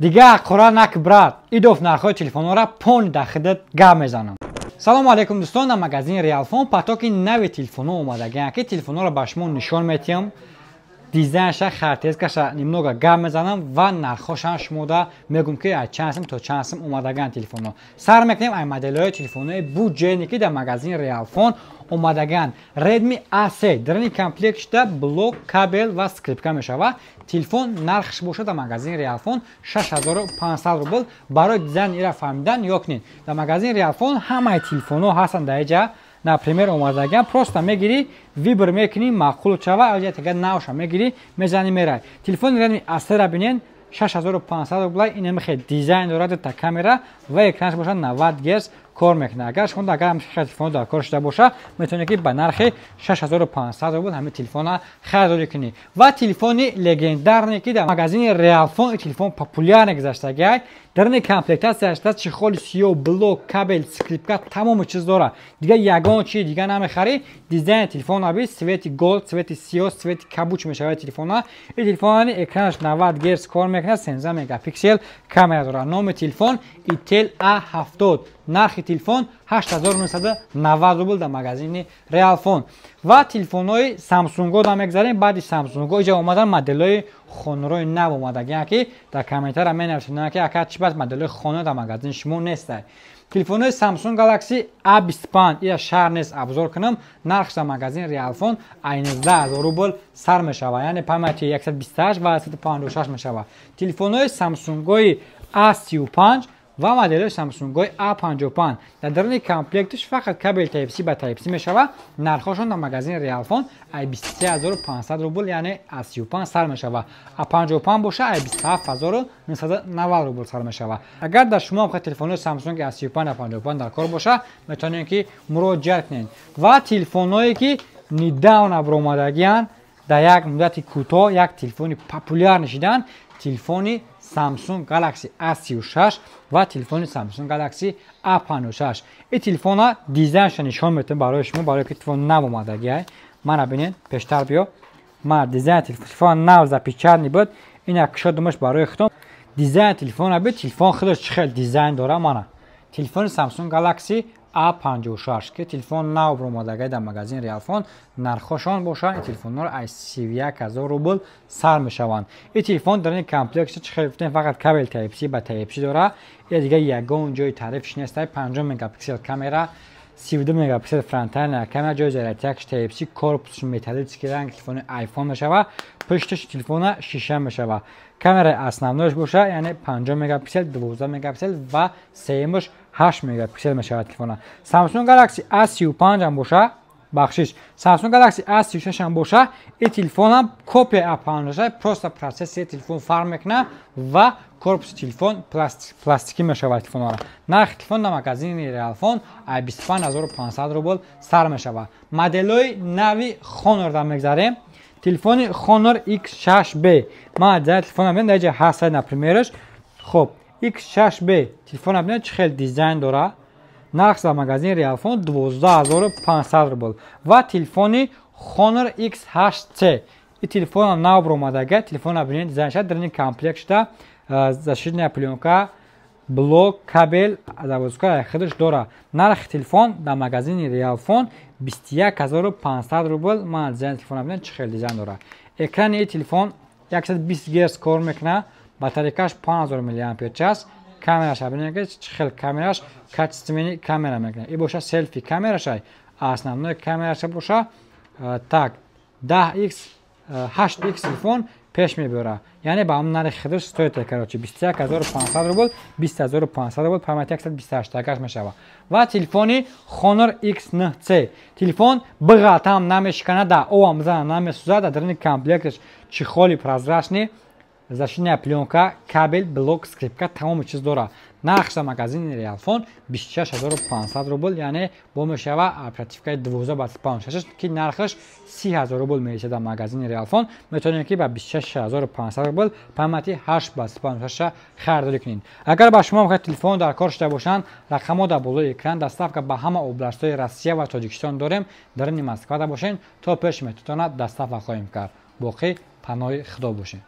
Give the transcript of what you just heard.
Дига ҳаққора нак, брат. Идоф нархҳои телефонҳоро пон дахидат гап мезанам. Салому алейкум, дӯстон! Дар магазини Реалфон потоки нави телефонҳо омадагианд, ки телефонҳоро ба шумо нишон метиҳам, дизайнша, характеристикаша немного гап мезанам ва нархҳошам шумода мегӯм, ки аз чанд сум то чанд сум омадагианд телефонҳо. Сар мекунем ай моделҳои телефонҳои бюджетный, ки дар магазини Реалфон омадагианд. Redmi A3 дарини комплект шуда блок, кабел ва скрепка мешавад. Телефон нархш бошад дар магазини Реалфон 6500 рубл. Барои дизайн ира фаҳмидан ё кунед, дар магазини Реалфон ҳамаи телефонҳо ҳастанд. Дар иҷа, например, омадагиам, просто мегирӣ, выбор мекунӣ, маъқул шава, аҷа навша мегирӣ, мезанӣ, мерай. Телефони Redmi A3 бинен, 6500 рубла. Ин хел дизайн дорад, та камера ва экранаш бошад 90 герц кор мекунад. Агар шумо агар телефон дар кор шуда боша, метавонед, ки ба нархи 6500 рубл ҳамин телефона харидорӣ кунӣ. Ва телефони легендарный, ки дар магазини Реалфон телефон популярный гузаштагиай, дарини комплектатсияш чехоли сиёҳ, блок, кабел, скрепка, тамоми чиз дорад. Дига ягон чи дига намехарӣ. Дизайни телефон аби цвети голд, цвети сиёҳ, цвети кабуч мешавад телефона. Ин телефон экранаш 90 герц кор мекунад, 13 мегапиксел камера дорад. Номи телефон Itel A70. Нархи телефон 8990 рубл дар магазини Реалфон. Ва телефонҳои Самсунго да мегзарем. Баъди Самсунго иҷа омадан моделҳои Хонорои нав омадагиан, ки дар комментария менависонанд, ки ака, чӣ бас моделҳои Хонор дар магазини шумо нестай. Телефонҳои Samsung Galaxy A25 ия шаҳр нест обзор кунам. Нархш дар магазини Реалфон ай 19 000 рубл сар мешавад, яъне памяти 128 ва 156 мешавад. Телефонҳои Самсунгои A35 ва моделҳои Samsung-ҳои A55 дар даруни комплекташ фақат кабел Type-C ба Type-C мешавад. Нархҳошон дар магазини Реалфон ай 23500 рубл, яъне A35 сар мешавад, A55 боша ай 27990 рубл сар мешавад. Агар дар шумо ҳам телефонҳои Samsung A35, A55 дар кор боша, метавонед, ки муроҷиат кунед. Ва телефонҳое, ки недавно баромадагианд, дар як муддати кӯтоҳ як телефони популярный шиданд, телефони Samsung Galaxy A36 ва телефони Samsung Galaxy A56. Ин телефона дизайнша нишон метавонем барои шумо, барои ки телефон нав омадагиай. Мана бинед, пештар биё. Мана дизайни телефон, нав запечатанный буд. Ина кушодумаш барои худтон. Дизайни телефона бид, телефон худаш чӣ хел дизайн дора. Мана телефони Samsung Galaxy A56, ки телефон нав баромадагай дар магазини Реалфон. Нархҳошон бошанд, ин телефонҳоро аз 31 000 рубл сар мешаванд. Ин телефон дар ин комплект чӣ хел гуфтем, фақат кабел Type-C ба Type-C дора, я дига ягон ҷои таърифш нестай. 50 мегапиксел камера, 32 мегапиксел фронтальная камера, ҷои зарядкаш Type-C, корпусш металлический, ранг телефони iPhone мешава, пушташ телефона шиша мешава. Камераи основноиш боша, яъне 50 мегапиксел, 12 мегапиксел ва сеюмаш 8 мегапиксел мешавад телефона. Samsung Galaxy A35 ҳам боша, бахшиш, Samsung Galaxy A36 ҳам боша, ин телефонам копия A56, просто процессори телефон фарқ мекунад ва корпуси телефон пластикӣ мешавад телефонҳоро. Нархи телефон дар магазини Реалфон ай 25500 рубл сар мешавад. Моделҳои нави Honor да мегзарем. Телефони Honor X6b. Ман дизайни телефона бинед, дар ҷа ҳаст, напримерш. Хоб, X6b телефона бинед, чӣ хел дизайн дора. Нарх дар магазини Реалфон 12500 рубл. Ва телефони Honor X8c, ин телефона нав баромадага. Телефона бинед, дизайн шад, дар ин комплект шуда защитная плёнка, блок, кабел, заводской худаш дора. Нархи телефон дар магазини Реалфон 21500 рубл. Ман дизайни телефона бинед, чӣ хел дизайн дора. Экрани телефон 120 герц кор мекунад, батарейкаш 5000 миллиампер час. Камераш бинед, ки чӣ хел камераш, качественный камера мекунад. И боша селфи камерашай, основной камераша боша так 10x, 8x телефон пеш мебарад, яъне ба ҳамн нархи худаш стоит. Короче, 21500 рубл, 20500 рубл, памяти 128 агаш мешавад. Ва телефони Honor X9c, телефон биғалтам намешиканад, да овам бизана намесӯзад. Дар даруни комплекташ чехоли прозрачный, защитная плёнка, кабел, блок, скрепка, тамоми чиз дорад. Нархш дар магазини Реалфон 26500 рубл, яъне бо мешава оперативкаи 12 ба 56, ки нархаш 30 000 рубл мересад. Дар магазини Реалфон метавонем, ки ба 26500 рубл памяти 8 ба 56 харидорӣ кунед. Агар ба шумо мехоҳед телефон дар кор шуда бошанд, рақамҳо дар болои экран. Доставка ба ҳама областҳои Россия ва Тоҷикистон дорем. Даруни Москвада бошед, то пеш метавонад доставка хоҳем кард. Боқӣ паноҳи Худо бошед.